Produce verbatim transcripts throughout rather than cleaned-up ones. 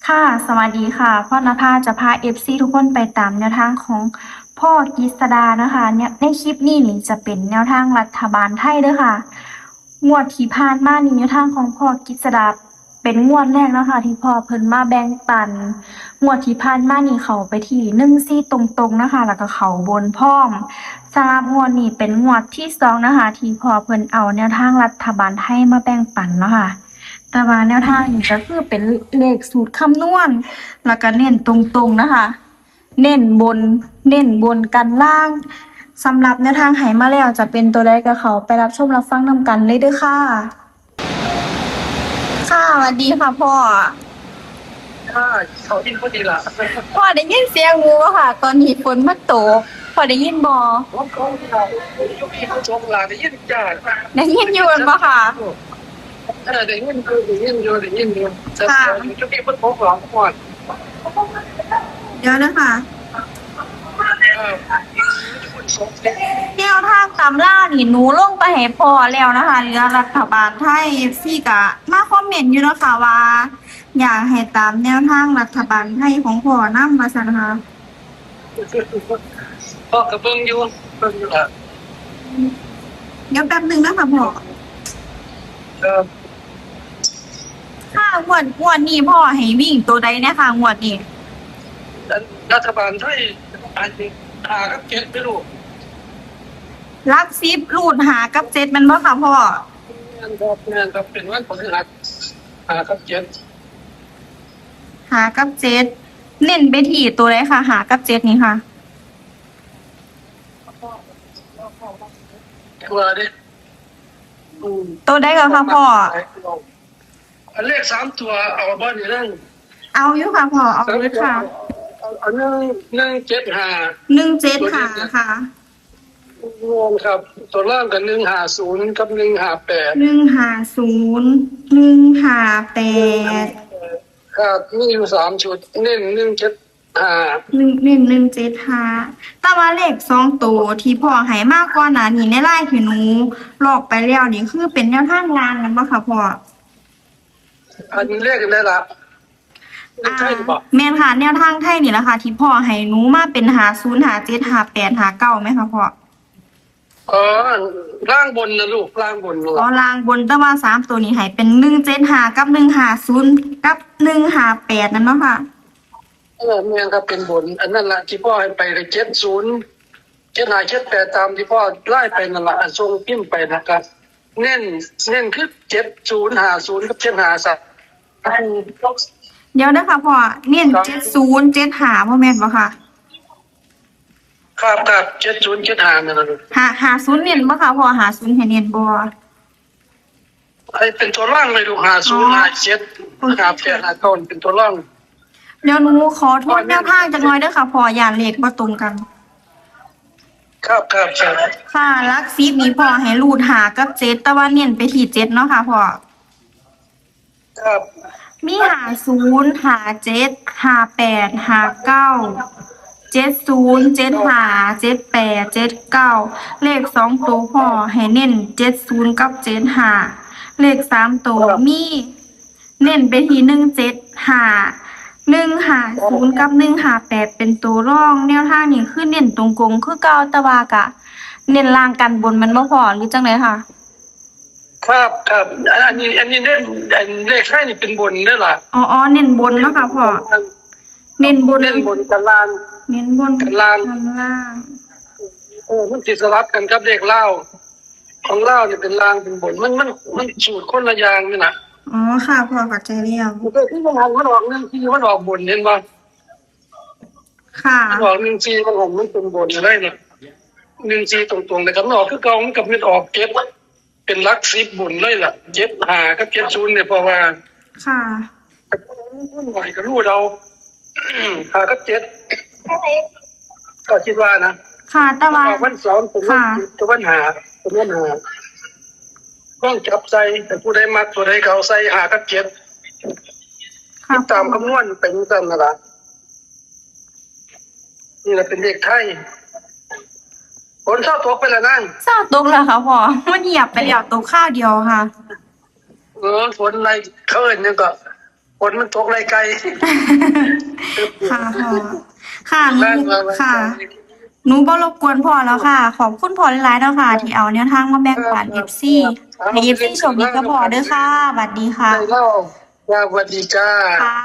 ค่ะ สวัสดีค่ะ พรณภาจะพา เอฟซี ทุกคนไปตามแนวทางของพ่อกฤษดานะคะ เนี่ย ในคลิปนี้นี่จะเป็นแนวทางรัฐบาลไทยเด้อค่ะ งวดที่ผ่านมานี่แนวทางของพ่อกฤษดาเป็นงวดแรกนะคะ ที่พ่อเพิ่นมาแบ่งปัน งวดที่ผ่านมานี่เข้าไปที่หนึ่งสี่ตรงๆนะคะ แล้วก็เข้าบนพร้อม สำหรับงวดนี้เป็นงวดที่สองนะคะ ที่พ่อเพิ่นเอาแนวทางรัฐบาลไทยมาแบ่งปันเนาะค่ะ แต่ว่าแนวทางนี้ก็คือเป็นเลขสูตรคำนวณ แล้วก็เน้นตรงๆนะคะ เน้นบน เน้นบนกันล่าง สำหรับแนวทางให้มาแล้วจะเป็นตัวใดก็เข้าไปรับชมรับฟังนำกันเลยเด้อค่ะ ค่ะ สวัสดีค่ะพ่อ ค่ะ เขาอินพอดีล่ะ พ่อได้ยินเสียงหนูบ่ค่ะ ตอนนี้ฝนมาตก พ่อได้ยินบ่ ผมเขาอยู่ที่เขาชมลาได้ยินจ้า ได้ยินอยู่แม่นบ่ค่ะ เออ ได้ยินอยู่ ได้ยินอยู่ ได้ยินอยู่ แต่ ค่ะ อยู่ที่เพิ่นพบหลังก่อน เดี๋ยวนะคะ เออ แนวทางตำรานี่หนูลงไปให้พ่อแล้วนะคะ เหลือรัฐบาลไทย เอฟซี ก็มาคอมเมนต์อยู่เนาะค่ะว่า อยากให้ตามแนวทางรัฐบาลไทยของพ่อนำว่าซั่นค่ะ พ่อก็เบิ่งอยู่ เบิ่งอยู่ล่ะ เดี๋ยวแป๊บหนึ่งนะคะพ่อ ครับ ค่ะ งวด งวดนี้พ่อให้วิ่งตัวใดเนี่ยค่ะ งวดนี้ รัฐบาลไทย อันห้ากับเจ็ดไม่รู้ หลักสิบรูดห้ากับเจ็ดแม่นบ่คะพ่อ แม่นครับ แม่นครับ เป็นวันพฤหัส ห้ากับเจ็ด ห้ากับเจ็ด เน้นไปที่ตัวใดคะ ห้ากับเจ็ดนี่ค่ะ ตัวเด้ อืม ตัวใดก็คะพ่อ อันเลขสามตัว เอาบ่นี่นั่ง เอาอยู่ค่ะพ่อ เอาเลยค่ะ เอา เอาหนึ่ง หนึ่งเจ็ดห้า หนึ่งเจ็ดห้า ค่ะ รวมครับ ตัวล่างกับหนึ่งห้าศูนย์กับหนึ่งห้าแปด หนึ่งห้าศูนย์ หนึ่งห้าแปด ครับ มีอยู่สามชุด เน้นหนึ่งเจ็ดห้า หนึ่ง เน้นหนึ่งเจ็ดห้า แต่ว่าเลขสองตัวที่พ่อให้มาก่อนหน้านี้ในไลน์ที่หนูลอกไปแล้วนี่คือเป็นแนวทางล่างแม่นบ่คะพ่อ อันเลขได้ละ เลขไทยหรือเปล่า อ่า แม่นค่ะ แนวทางไทยนี่แหละค่ะ ที่พ่อให้หนูมาเป็นห้าศูนย์ ห้าเจ็ด ห้าแปด ห้าเก้า ไหมคะพ่อ อ๋อ ล่างบนนะลูก ล่างบนลูก อ๋อ ล่างบน แต่ว่าสามตัวนี้ให้เป็นหนึ่งเจ็ดห้ากับหนึ่งห้าศูนย์กับหนึ่งห้าแปดนั่นเนาะค่ะ เออ แม่นครับ เป็นบน อันนั้นละที่พ่อให้ไปเลย เจ็ดศูนย์ เจ็ดห้า เจ็ดแปด ตามที่พ่อไล่ไปนั่นละ อันส่งพิมพ์ไปนะครับ เน้น เน้นคือ เจ็ดศูนย์ ห้าศูนย์ กับ เจ็ดห้า สาม เดี๋ยวนะคะพ่อ เน้น ครับ เจ็ดศูนย์ เจ็ดห้า บ่แม่นบ่คะ ครับ ครับ เจ็ดศูนย์ เจ็ดห้า นั่นน่ะ ห้า ห้าศูนย์ เน้นบ่คะพ่อ ห้าศูนย์ ให้เน้นบ่ ให้เป็นตัวร่างเลยลูก ห้าศูนย์ ห้าเจ็ด โอเค ห้าแปด ห้าเก้า เป็นตัวร่าง เดี๋ยวหนูขอทวนแนวทางจักหน่อยเด้อค่ะพ่อ ย้านเลขบ่ตรงกัน ครับ ครับ ครับ ค่ะ หลักสิบนี่พ่อให้รูดห้ากับเจ็ด แต่ว่าเน้นไปที่เจ็ดเนาะค่ะพ่อ ครับ มี ห้าศูนย์ ห้าเจ็ด ห้าแปด ห้าเก้า เจ็ดศูนย์ เจ็ดห้า เจ็ดแปด เจ็ดเก้า เลขสองตัวพ่อให้เน้น เจ็ดศูนย์ กับ เจ็ดห้า เลขสามตัว ครับ มี เน้นไปที่ หนึ่งเจ็ดห้า หนึ่งห้าศูนย์ กับ หนึ่งห้าแปด เป็นตัวรอง แนวทางนี่คือเน้นตรงๆ คือเก่า แต่ว่ากะเน้นล่างกันบนแม่นบ่พ่อ หรือจั่งใดคะ ครับ ครับ อัน อันนี้ อันนี้เน้น อันเลขไทยนี่เป็นบนเด้อล่ะ อ๋อ อ๋อ เน้นบนเนาะค่ะพ่อ เน้นบน เน้นบนกันล่าง เน้นบน กันล่าง กันล่าง เออ มันสิสลับกันกับเลขลาว ของลาวนี่เป็นล่างเป็นบน มัน มัน มันสูตรคนละอย่างนี่นะ อ๋อ ค่ะพ่อ เข้าใจแล้ว มันก็ที่มันหันมันออกหนึ่งสี่ มันออกบน เห็นบ่ ค่ะ มันออกหนึ่งสี่ มันหันมันเป็นบนอะไรเนี่ย หนึ่งสี่ ตรงๆ เลยครับ มันออกคือเก่า มันก็เป็นออกเจ็ด เป็นหลักสิบบนเลยล่ะ เจ็ดห้า กับ เจ็ดศูนย์ เนี่ย เพราะว่า ค่ะ มันหน่อยก็รูดเอา ห้ากับเจ็ด ก็คิดว่านะ ค่ะ แต่ว่า ออกวันเสาร์เป็นวัน ค่ะ เป็นวันหา เป็นวันหา ต้องจับใส่ แต่ผู้ใดมักตัวใดก็เอาใส่ ห้ากับเจ็ด ค่ะ คิดตามคำนวณเป็นจั่งซั่นนั่นล่ะ นี่แหละเป็นเลขไทย ฝนเซาตกไปแล้วนาง เซาตกแล้วค่ะพ่อ มันเงียบไปแล้ว ตกคราวเดียวค่ะ เออ ฝนอะไร เขาเอิ้นหยังก็ ฝนมันตกไล่ไกล ค่ะพ่อ ค่ะหนู นั่งมา ค่ะ หนูบ่รบกวนพ่อแล้วค่ะ ขอบคุณพ่อหลายๆเนาะค่ะ ที่เอาแนวทางมาแบ่งปัน เอฟซี ให้ เอฟซี โชคดีกับพ่อเด้อค่ะ สวัสดีค่ะ ได้เล่าว่าสวัสดีจ้า ค่ะ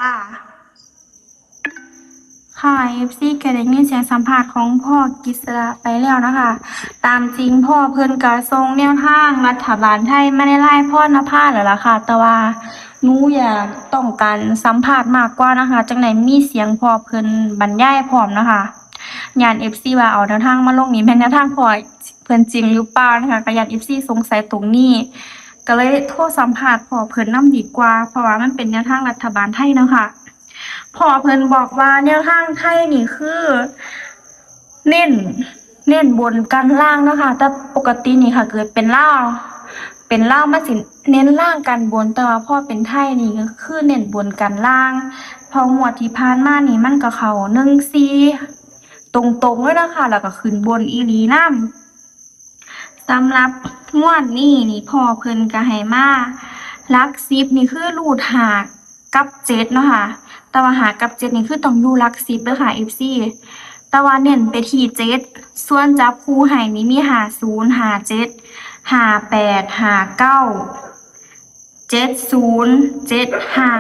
ค่ะ เอฟซี ก็ได้ยินเสียงสัมภาษณ์ของพ่อกฤษดาไปแล้วนะคะ ตามจริงพ่อเพิ่นก็ส่งแนวทางรัฐบาลไทยมาในไลน์พรณภาแล้วล่ะค่ะ แต่ว่าหนูอยากต้องการสัมภาษณ์มากกว่านะคะ จังได๋มีเสียงพ่อเพิ่นบรรยายพร้อมนะคะ ย้าน เอฟซี ว่าเอาแนวทางมาลงนี่แม่นแนวทางพ่อเพิ่นจริงหรือเปล่านะคะ ก็ย้าน เอฟซี สงสัยตรงนี้ ก็เลยโทรสัมภาษณ์พ่อเพิ่นนำดีกว่า เพราะว่ามันเป็นแนวทางรัฐบาลไทยเนาะค่ะ พ่อเพิ่นบอกว่าแนวทางไทยนี่คือ เน้น เน้นบนกันล่างเนาะค่ะ แต่ปกตินี่ค่ะ เกิดเป็นลาว เป็นลาวมันสิเน้นล่างกันบน แต่ว่าพอเป็นไทยนี่ก็คือเน้นบนกันล่าง เพราะงวดที่ผ่านมานี่มันก็เข้า หนึ่งสี่ ตรงๆเลยเนาะค่ะ แล้วก็ขึ้นบนอีหลีนำ สำหรับงวดนี้นี่พ่อเพิ่นก็ให้มา หลักสิบนี่คือรูทห้ากับเจ็ดเนาะค่ะ แต่ว่าห้ากับเจ็ดนี่คือต้องอยู่หลักสิบเด้อค่ะ เอฟซี แต่ว่าเน้นไปที่เจ็ด ส่วนจับคู่ให้นี่มี ห้าศูนย์ ห้าเจ็ด ห้าแปด ห้าเก้า เจ็ดศูนย์ เจ็ดห้า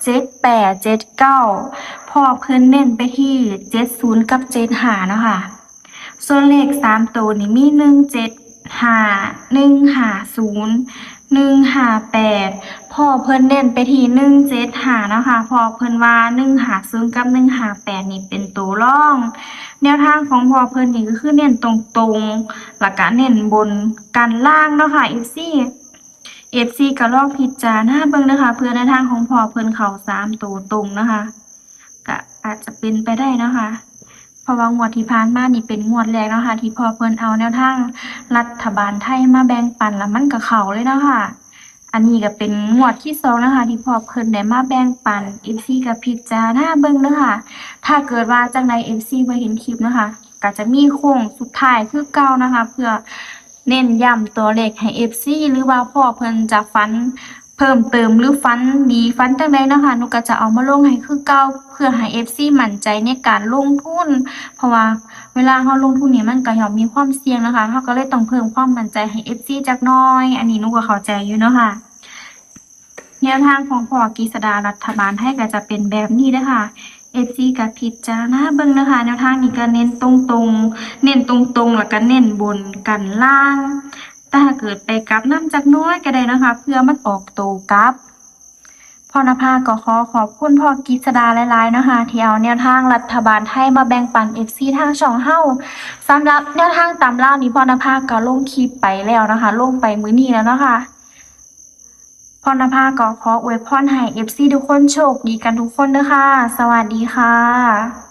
เจ็ดแปด เจ็ดเก้า พ่อเพิ่นเน้นไปที่ เจ็ดศูนย์ กับ เจ็ดห้า เนาะค่ะ ส่วนเลขสามตัวนี่มี หนึ่งเจ็ดห้า หนึ่งห้าศูนย์ หนึ่งห้าแปด พ่อเพิ่นเน้นไปที่ หนึ่งเจ็ดห้า เนาะค่ะ พ่อเพิ่นว่า หนึ่งห้าศูนย์ กับ หนึ่งห้าแปด นี่เป็นตัวรอง แนวทางของพ่อเพิ่นนี่ก็คือเน้นตรงๆ แล้วก็เน้นบนกันล่างเนาะค่ะ เอฟซี เอฟซี ก็ลองพิจารณาเบิ่งเด้อค่ะ เผื่อแนวทางของพ่อเพิ่นเข้าสามตัวตรงนะคะ ก็อาจจะเป็นไปได้เนาะค่ะ เพราะว่างวดที่ผ่านมานี่เป็นงวดแรกเนาะค่ะ ที่พ่อเพิ่นเอาแนวทางรัฐบาลไทยมาแบ่งปัน แล้วมันก็เข้าเลยเนาะค่ะ อันนี้ก็เป็นงวดที่สองนะคะ ที่พ่อเพิ่นได้มาแบ่งปัน เอฟซี ก็พิจารณาเบิ่งเด้อค่ะ ถ้าเกิดว่าจังใด เอฟซี บ่เห็นคลิปเนาะค่ะ ก็จะมีโค้งสุดท้ายคือเก่านะคะ เพื่อเน้นย้ำตัวเลขให้ เอฟซี หรือว่าพ่อเพิ่นจะฝันเพิ่มเติมหรือฝันดีฝันจังใดเนาะค่ะ หนูก็จะเอามาลงให้คือเก่า เพื่อให้ เอฟซี มั่นใจในการลงทุน เพราะว่าเวลาเราลงทุนนี่มันก็ย่อมมีความเสี่ยงนะคะ เราก็เลยต้องเพิ่มความมั่นใจให้ เอฟซี จักหน่อย อันนี้หนูก็เข้าใจอยู่เนาะค่ะ แนวทางของพ่อกฤษดารัฐบาลไทยก็จะเป็นแบบนี้เด้อค่ะ เอฟซี ก็พิจารณาเบิ่งเด้อค่ะ แนวทางนี้ก็เน้นตรงๆ เน้นตรงๆ แล้วก็เน้นบนกันล่าง แต่ถ้าเกิดไปกลับนำจักหน่อยก็ได้นะคะ เพื่อมันออกตัวกลับ พรณภาก็ขอขอบคุณพ่อกฤษดาหลายๆเนาะค่ะ ที่เอาแนวทางรัฐบาลไทยมาแบ่งปัน เอฟซี ทางช่องเฮา สำหรับแนวทางตำรานี่พรณภาก็ลงคลิปไปแล้วนะคะ ลงไปมื้อนี้แล้วเนาะค่ะ พรณภาก็ขออวยพรให้ เอฟซี ทุกคนโชคดีกันทุกคนเด้อค่ะ สวัสดีค่ะ